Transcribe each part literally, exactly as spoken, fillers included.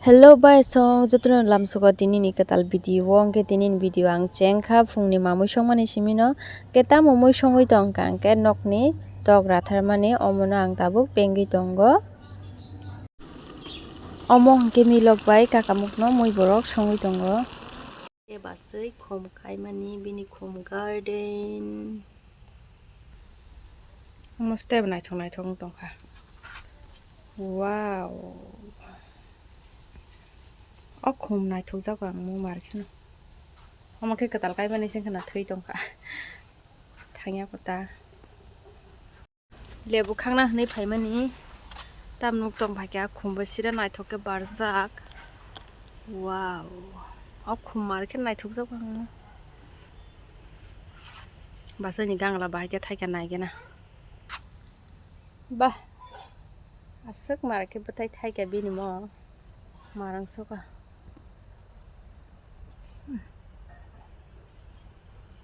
Hello bai song jotono lamsugo tini ni kwtal video o, hwnkhe tini ni video ang chengkha phungni mamui songmani simino, hwnkhe tamo mui songwi tongkha hwnkhe nokni tok ratharmani, omono ang tabuk pengwi tongo. Omo hwnkhe milok bai kakamukno mui borok songwi tongo. Khe bastwi khum khaimani bini khum garden. Omo step naithok naithok wng tongkha. Wow. O khum naithokjago ang mung mar kheno. Omo khe kwtal kaimani sengkhe na thwi tongkha. Thangya kota. Lebu khakna hwnwi phaimani, tam nuk tong phaikha, khumbo sira naithok khe barjak. Wow, o khum mar khe naithokjak ang. Bwswkni gangla bahai khe thaikha naigena. Bah, aswk mar khe bwthai thaikha bini mo, marang sokha.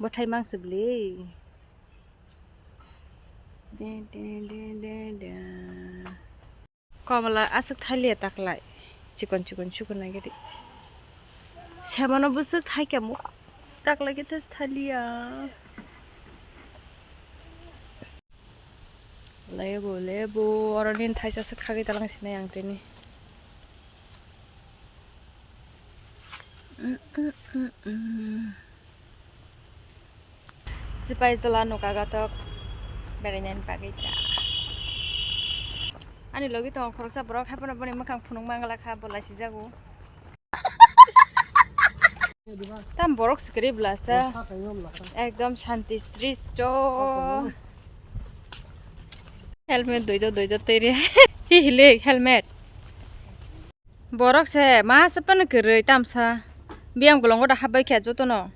Bwthai mangsi bwlwi. De, de, de, de, de. Komla aswk thaliya taklai. Chikon chikon chikon nai gede. Semano bwswk thaikha muk. Taklai khe thes thaliya. Lebu, lebu. Oro nini thaisa swk khagwi talang sinai ang tini. Mm, mm, mm, mm. Sipai jwla nuka gatok berainani bagwi ta. Ani logi tongo khoroksa borok, haphano boni mwkhang phunuk mangala kha, bo laisijago. Tam borok sikiri blasa. Ekdom shanti sristo. Helmet doido doido tere. Hi hile helmet. Borok se ma se pano kwrwi tamsa. Biyang bolongo da habbai khe jotono.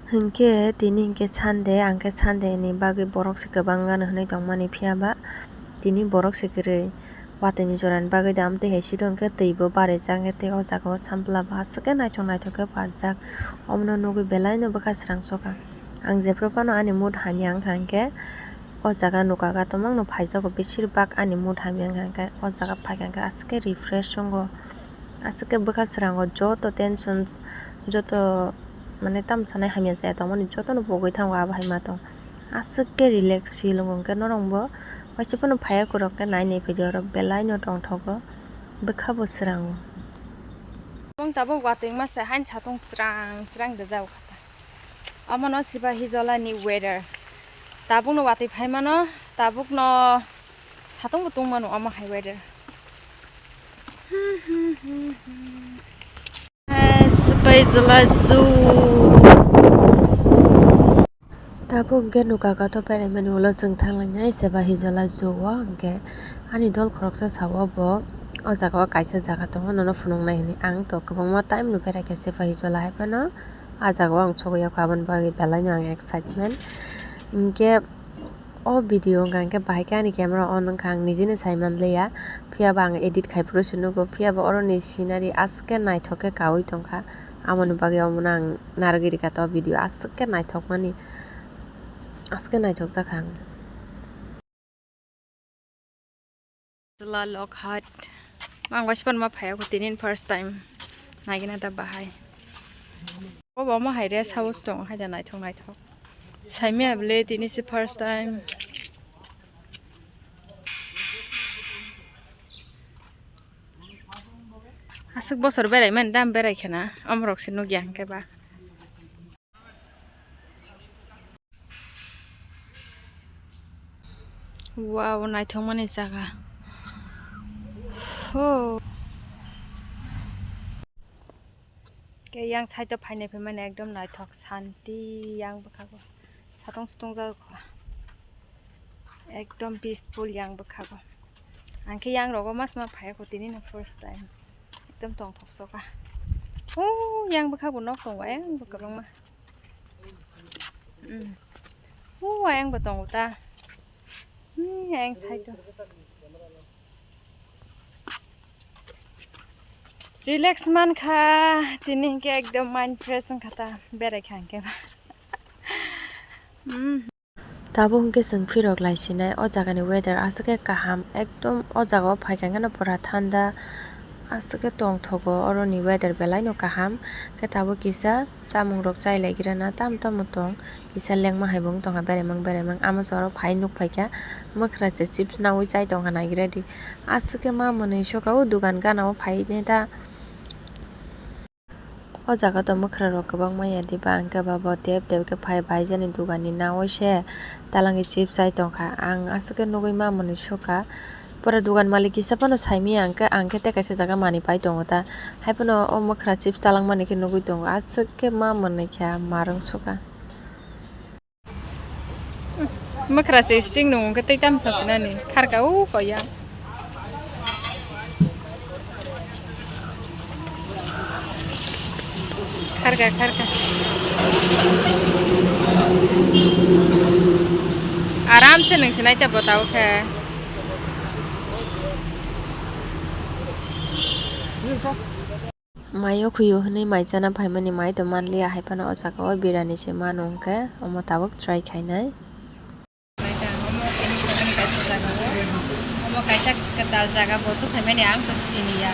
Hinkhe tini hinkhe Sunday, ang khe Sunday ni bagwi borok se kwbang gana hwnwi tongmani, phiya ba tini borok se kwrwi. Watwi ni jora ni bagwi da amtwi hai siro hinkhe twi bo barijak, hinkhe tei o jaga o sampla bo aswk khe naithok naithok khe barjak. Omono nugwi belai no bwkha swrang sokha. Ang jephru phano ani mood hamya wngkha hinkhe o jaga nuka ga tongmang no phaijago, besir bak ani mood hamya wngkha hinkhe o jaga phaikha hinkhe aswk khe refresh wngo. Aswk khe bwkha swrango joto tensions, joto mane tamo sanai hamya chaya tongmani jotono pogwi thango abo hai ma tong. Aswk khe relax feel wngo hinkhe norok bo waisa phano phaiya kwrwk khe nai nai phaidi oro belai no tongthogo, bwkha bo swrango. Tabuk tabuk watwi masa hain satung chwrang chwrang rijak kha. Omono Sipahijola ni weather. Tabukno watwi phaimano, tabukno satung bo tungmano omo hai weather. Sipahijola Zoo. Tabuk hwnkhe nuka gato beraimani ulo chwng thanglainai Sipahijola Zoo o, hwnkhe ani dol khoroksa sao bo o jaga o kaisa jaga tongo, nono phunuknai hinwi. Ang to kwbangma time no beraikha Sipahijola hai phano. Ah jaga o ang sogwi yakho, aboni bagwi belai no ang excitement. Hinkhe o video wngkha hinkhe bahai khe ani camera on wngkha, ang nijino sai manliya. Phiya ba ang edit khai phuru se nugo, phiya ba oroni scenery aswk khe naithok khe kaui tongkha. Amoni bagwi omono ang narwgwi rikha to video aswk khe naithokmani, aswk khe naithok jakha ang. Jwla Lockhart. Mang bai span ma phaiya ko tinin first time. Naigina da bahai. O bo mo hai rest house tong hai da naithok naithok. Saimia bele tini si first time. Aswk bosor berai mani dam berai khena. Omorok se nugya hwnkhe ba. Wow, naithokmani jaga. Oh. Ke yang side o phainai phaimani ekdom naithok, shanti yang bwkhago. Satung sutung jago. Ekdom peaceful yang bwkhago. Ang khe yang rogo mas ma phaiya ko tini no first time. Ekdom tongthok soka. Oh, yang bwkhago nok tongo, yang bwkha bangma. Mm. O ayang bo tongo ta. Hmm, ayang side o. Relax man kha, tini hinkhe ekdom mind fresh wngkha ta, berai kha hinkhe ba. Hmm. Tabuk hwnkhe chwng phirok lai sinai, o jagani weather aswk khe kaham, ekdom o jaga o phaikha hwnkhe no pura thanda, aswk khe tongthogo, oroni weather belai no kaham. Khe tabuk kisa chamung rok chai lai gira na, tamo tamo tong, kisa lengma hai bo wng tongkha, beremang beremang. Amo se oro phai nuk phaikha, mwkhra se chips naui chai tongkha, nai gira di. Aswk khe ma mwnwi soka o dugan gana o phai nai ta. O jaga to mwkhra rok kwbangma ya diba, hwnkhe ba bo tep tep khe phai bai jani dugan ni naui se talangwi chips chai tongkha. Ang aswk khe nugui ma mwnwi sukha, pura dugan malik kisa phano saimanya, hwnkhe ang khe tei kaisa jaga manwi pai tongo ta, hai phano o mwkhra chips talangmani khe nugui tongo, aswk khe ma mwnwi khe ma rwng sukha. Mwkhra se sting nung khe tei tam sa sinani kharka o koya. Kharka, kharka. Aram se nung sinai ta botao khe. Maio khuyo hwnwi mai chana phaimani mai to manliya, hai phano o jaga o birani se mano hwnkhe omo tabuk try khainai. Omo kaisa kwtal jaga bo to phaimani ang to siniya.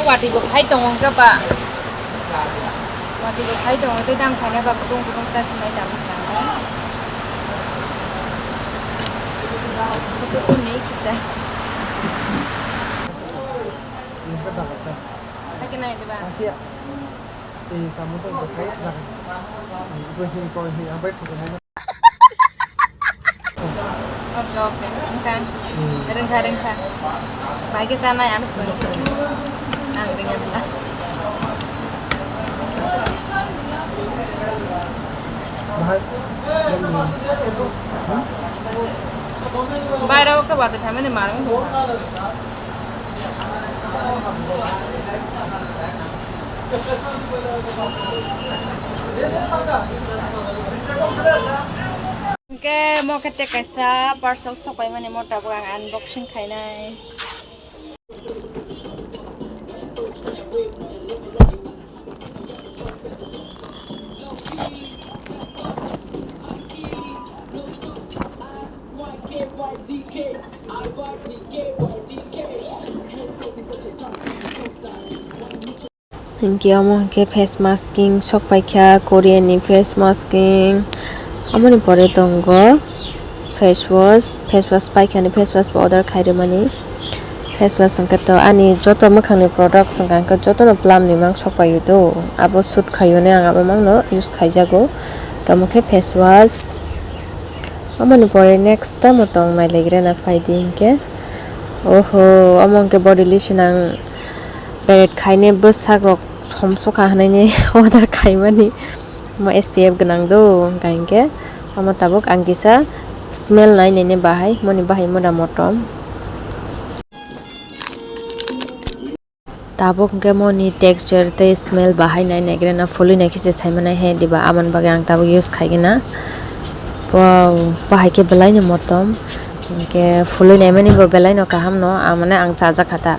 Watwi bo khai tongo hwnkhe ba. Watwi bo khai tongo tei dam khaina ba kutung kutung ta sinai tabuk jaga. Kutung ni kita. Hai khe nai diba? Asia. Eh, samo to bo khai jaga. Ibo hi ko hi ang bai khutung. Oke, oke. Rengkha. Hmm. Rengkha, rengkha. Bai khe chanai ano. Ang rengya bla. Bahai. Hmm? Bai rao khe bate phaimani marang. Hwnkhe mo khe tei kaisa parcel sopaimani, mo tabuk ang unboxing khainai. Hinkhe omo hinkhe face masking sok paikha, Korean ni face masking. Amoni pore tongo face wash, face wash paikhani, face wash bo order khairwmani. Face wash hwnkhe to ani joto mwkhangni products hwnkha hwnkhe jotono Plum ni mang sok paio do. Abo shoot khaio hinwi ang abo mangno use khaijago. Tamo khe face wash. Amoni pore next tamo tong nailegrena phaidi hinkhe. Oho, omo hinkhe body lotion ang beret khaine bwsak rok somsokha hinwi order khaimani. Omo S P F gwnang do, hwnkha hinkhe omo tabuk ang kisa smell nai nini bahai, moni bahai mora motom. Tabuk hwnkhe moni texture tei smell bahai nai naigrena, phulwi naikhe se saimanai he diba, aboni bagwi ang tabuk use khaigena. Wow, bahai khe belaino motom, hinkhe phulwi naimani bo belaino kaham no, ang mane ang chajakha ta.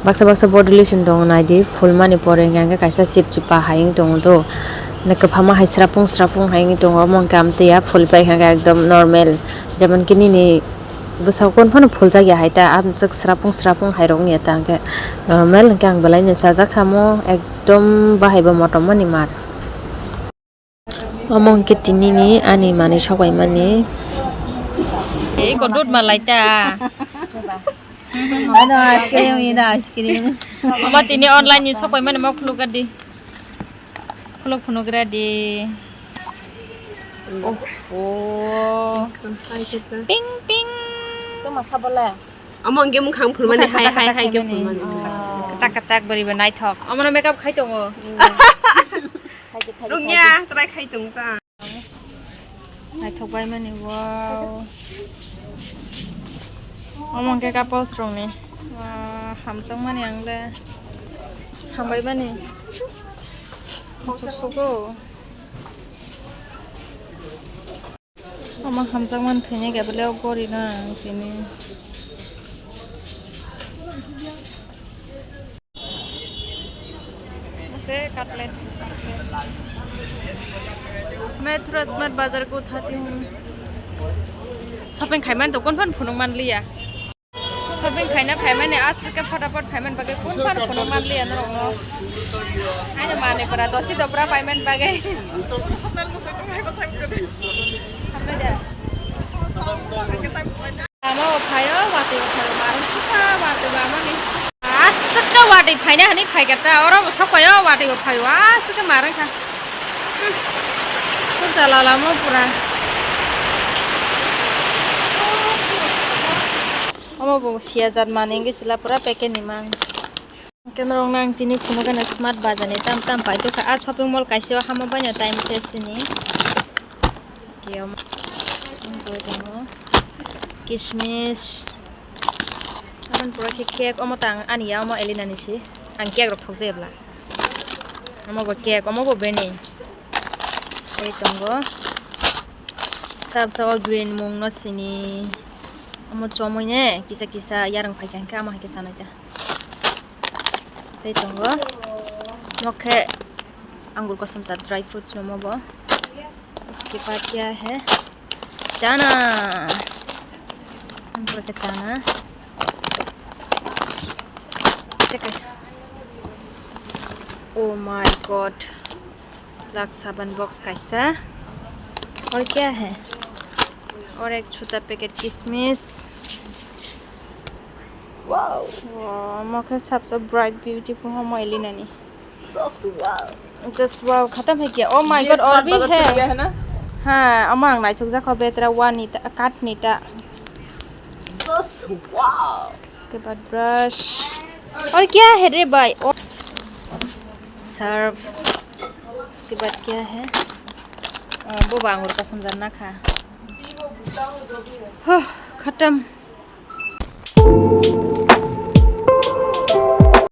Baksa baksa body lotion dong naidi, phulmani pore hinkhe kaisa chipchipa hai wng tongo do. Kwphama hai srapung srapung hai wng tongo, omo hinkhe amtwi ya phulwi paikha hinkhe ekdom normal, jemon ki nini bwsao kon phano phuljakya hai ta, amtwk srapung srapung hai rok wngya ta, hinkhe normal hinkhe ang belaino chajakha mo, ekdom bahai bo motom mani mar. Omo hinkhe tinini ani manwi sokbaimani. Eko dud malai ta. Ano ice cream, ida ice cream. Omo tini online ni sokbaimani mo khuluk di. Khuluk phunuk ready. Oh, oh. Ping ping. Toma sabole. Amo hwnkhe mukhang phurmani hai hai hai khe phurmani. Kachak kachak bwrwi bo naithok. Omono makeup khai tongo. Rungya try khai tong ta. Naithok bai mani, wow. Omo hwnkhe couples rokni. Wow, hamjakmani ang le. Hambai mani. Hamsok sogo. Omo hamjakmani thwini khe bele o gori no ang tini. Ase cutlet. मैं थोड़ा स्मार्ट बाजार को उठाती हूँ। Shopping khaimani to kon phan phunuk manliya. Shopping khaina phaimani aswk khe photapot phaiman bagwi kun phano phunuk manliya norokno. Haino manwi pura dosi dopra paiman bagwi. Hambai da. Lama o phaio, watwi o phaio, marwng suka, watwi o amani. Aswk khe watwi phaina hwnwi phaikha ta, oro bo sokphaio, watwi o phaio, aswk khe marwng kha. Kung chala lama pura. Omo bo siya jat manwi wngwi sila pura packet ni mang. Hwnkhe norok nang tini phunukgani smart bazar ni tam tam paitokha. Ah, shopping mall kaisa o hamo baino time se sini. Khe omo, omo tongo kismis. Aboni pore khe cake, omo tang ani ya, omo Elena ni si. Ang cake rok thokjai bwla. Omo bo cake, omo bo bini. Tei tongo. Sab sabo green mung no sini. Omo chomui ne kisa kisa yarwng phaikha hwnkhe, omo hai khe sanai ta. Tei tongo. Omo khe angur kosom cha dry fruits no omo bo. Uske baad kya hai? Chana. Angur ke chana. Oh my God. Lak saban box kaisa. Aur kya hai? Aur ek chota packet kismis. Wow. Wow, omo khe sabse bright beautiful omo Elena ni. Just wow. Just wow, khatam hai kya? Oh my God, aur bhi hai? ये स्मार्ट बाजार से लिया है ना? Ha, omo ang naithok jakha betra one ni ta, kat ni ta. Just wow. Uske baad brush. Aur kya hai re bhai? Oh. Surf. Uske baad kya hai? Oh, bo ba angur ka samjhan na kha. Huh, khatam.